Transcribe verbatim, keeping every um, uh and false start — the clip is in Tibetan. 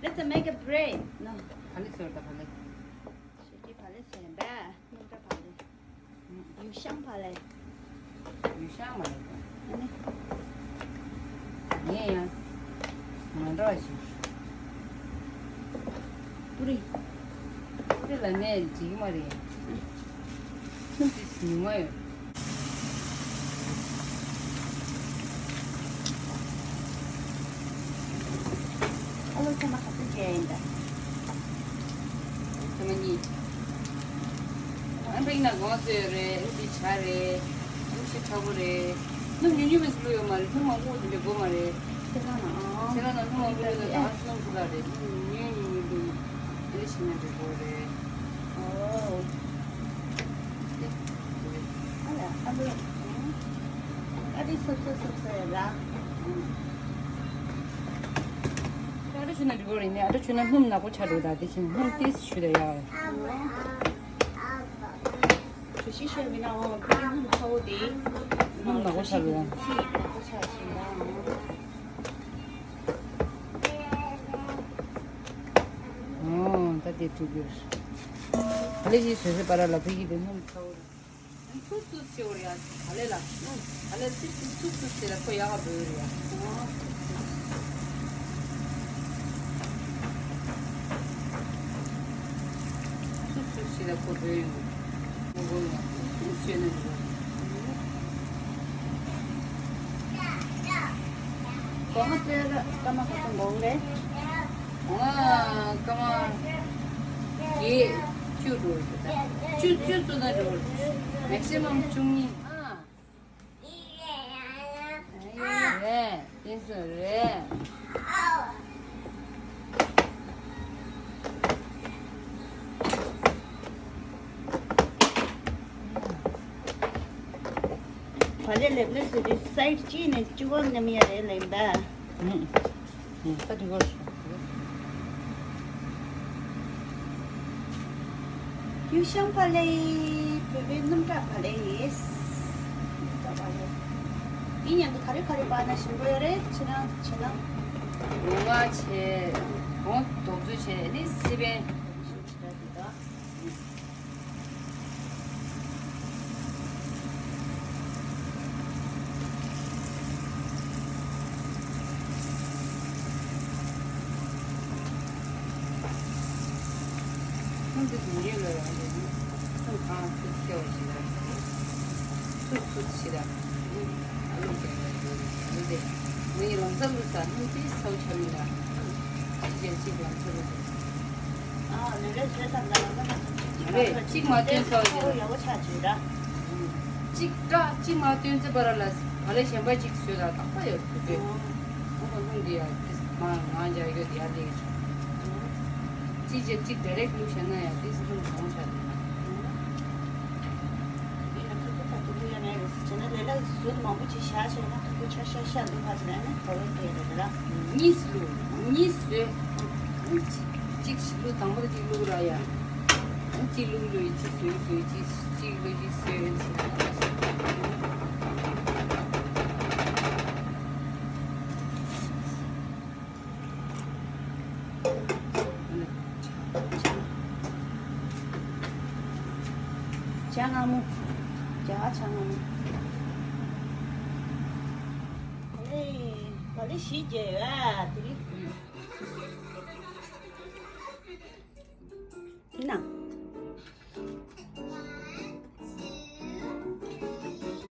Let's make a bread. No. བག་ལེབ་བཟོས་ད་བག་ལེབ། ཞེ་ཀྱི་བག་ལེབ་བཟོས་ཡིན་པས། སྣུམ་འདྲ་བག་ལེབ། ཡུ་ཤང་བག་ལེབ། ཡུ་ཤང་མ་རེད། ཨ་ནི། ངས་ཡང་། ང་འདྲ་བ་ཞིག་ཀུ་རེ། ཀུ་རེ་ལ་ནས་འགྲིག་གི་མ་རེད། སྣུམ་དེ་ཉུང་ང་ཡོད། ཨ་ལོ་ཚང་མ་ག་ཚོད་བྱས་ཡིན་ད། ཚང་མ་གཉིས། ཨ་འདྲ་ཡིན་ན་གོང་སོས་རེད། ཨ་འདི་ཇ་རེད། ཨ་ཞིག་ཁྲ་བོ་རེད། སྣུམ་ཉུང་ཉུང་མི་བླུགས་ཡོད་མ་རེད། སྣུམ་མང་པོ་དེ་འདྲ་དགོས་མ་རེད། ཁྱེད་རང་ན་ཨང་། ཁྱེད་རང་ན་སྣུམ་མང་པོ་བླུགས་ན་ད་སྣུམ་ཁུ་ལ་རེད། སྣུམ་ཉུང་ཉུང་ཉུང་བླུགས་ན་ཨ་འདི་བྱས་ན་འགྲིག་གོ་རེད། ཨོ། ཨ་ལ་ཨ་ལོ། ཨ་འདི་སོབ་སོབ་སོབ་སོབ་ཡ་ལ། ཨ་འདྲ་བྱས་ན་འགྲིག་གོ་རེད་ནི། ཨ་འདྲ་བྱས་ན་སྣུམ་ནག་པོ་ཆགས་འགྲོ། ད་དེ་བཞིན་སྣུམ་ཏོག་ཙམ་ཞུ་ད་ཡ། བཀྲ་ཤིས་ཤོད་མི་ན་འོ་ཁོ་གི་སྣུམ་ཚ་བོ་དེ། སྣུམ་ནག་པོ་ཆགས་འགྲོ་ཡ། ཚིག་ནག་པོ་ཆགས་ཤིང་ད། ཨོ་ད་དེ་འགྲིག་གི་རེད། ག་ལེ་ཞིག་བཟོས་ཚེ་པ་ར་ལ་ཕི་གི་དེ་སྣུམ་ཚ་བོ་རེད། ཚུགས་ཚུགས་ཤོར་ཡ། ག་ལེ་ལ། ག་ལེ་ཚུགས་ཚུགས་ཚུགས་ཚུགས་ཟེར་ལ་ཁོ་ཡག་ག་འབོད་རེད་ཡ། ཚུགས་ཚུགས་ཟེར་ལ་ཁོ་འབོད་ཡོང་། མོ་འབོད་ཡོང་། ཚུགས་ཚུགས་ཟེར་ན་འགྲིག་གོང་ཚོད་ལ་སྐར་མ་ག་ཚོད་འགོར་རེད། ང་སྐར་མ་བརྒྱད་བཅུ་འགྲོ་རེད། བཅུ་བཅུ་བཅུ་ན་འགྲོ་རེད། མེག་སི་མམ་བཅུ་གཉིས། ཨ། རེད། དེ་ཚོ་རེད། བག་ལེབ་ལེབ་ལེབ་ཟེར་དུས་སའིཌ་གཅིག་ནས་གཅིག་པོ་མཉམ་ཡ་རེད་ལེན་པ། ད་འགྲིག་གོ། ཡུ་ཤང་བག་ལེབ། བོད་པའི་སྣུམ་བཀྲ་བག་ལེབ་ཡིན། སྣུམ་བཀྲ་བག་ལེབ། འདི་མཉམ་དུ་ག་རེ་ག་རེ་སྦར་ན་ཞིམ་པོ་ཡོད་རེད། ཕྱི་ནང་ཕྱི་ནང་། སྒོ་ང་བྱས། གོང་དོག་ཚོད་བྱས། ནི་སི་པན། ཁོང་ཚོ་དུས་རྒྱུན་ལ་ཡང་དེ་ནི་ཁོང་གང་ཚུགས་སྐྱོ་བ་ཞིག་ལ་ཚུགས་ཚུགས་ཞིག་ལ་ཨ་ལུ་རྒན་ལ་ཡོད་རེད། ཨ་ལུ་དེ་ངའི་ལམ་སང་ལུས་ས་སྣུམ་ཏིས་ཚ་བོ་ཆགས་མི་ལ་ཅི་བྱས་ཅིག་ལམ་སང་ལུས་ས། ཨ་ནི་རེད་བཟོས་ཙམ་ལ་ལམ་སང་ལུས་ས་རེད། གཅིག་མ་བཏོན་ཚ་བོ་ཞིག་ལ་ཡག་པོ་ཆགས་ཀྱི་ར། གཅིག་སྐྲ་གཅིག་མ་བཏོན་ཚེ་པ་ར་ལ་བ་ལས་གཞན་པ་གཅིག་བཟོས་ལ་རྟག་པ་ཡོད་དུ་བཟོས། ཁོ་ཁོ་ལྷུང་འདི་ཡ་ཏིས་མ་ང་འཇའ་ཡོད་ཡ་ལེགས། གཅིག་བྱས་གཅིག་ཌའི་རེག་ལུགས་བྱས་ན་ཡང་ཏིས་ལྷུང་གང་བྱ་དེ་ན། ཡིན་ན་ཐུག་ཐུག་ཐག་ཐུག་ཐུག་ཡ་ནས་རེད་བྱས་ན་ལས་ལ་ཟུར་མང་པོ་ཅིག་བཞག་བྱས་ན་ཐུག་ཐུག་ཆ་ཤ་ཤ་འདུག་ཕ་ཚོ་ལ་ནི་གོ་བོ་སྐྱེ་རེད་ལ། གཉིས་ལུགས་གཉིས་བཟོས། གཅིག་ལུགས་དང་པོ་གཅིག་ལུགས་ར་ཡ། གཅིག་ལུགས་ལུགས་གཅིག་བཟོས་བཟོས་གཅིག་གཅིག་ལུགས་གཅིག་བཟོས། ཇ་མངར་མོ། ཇ་ཇ་མངར་མོ། ཨེ། བ་ལི་ཞིག་རྒྱལ་ཡོད་ཨ་དེ་རིང་།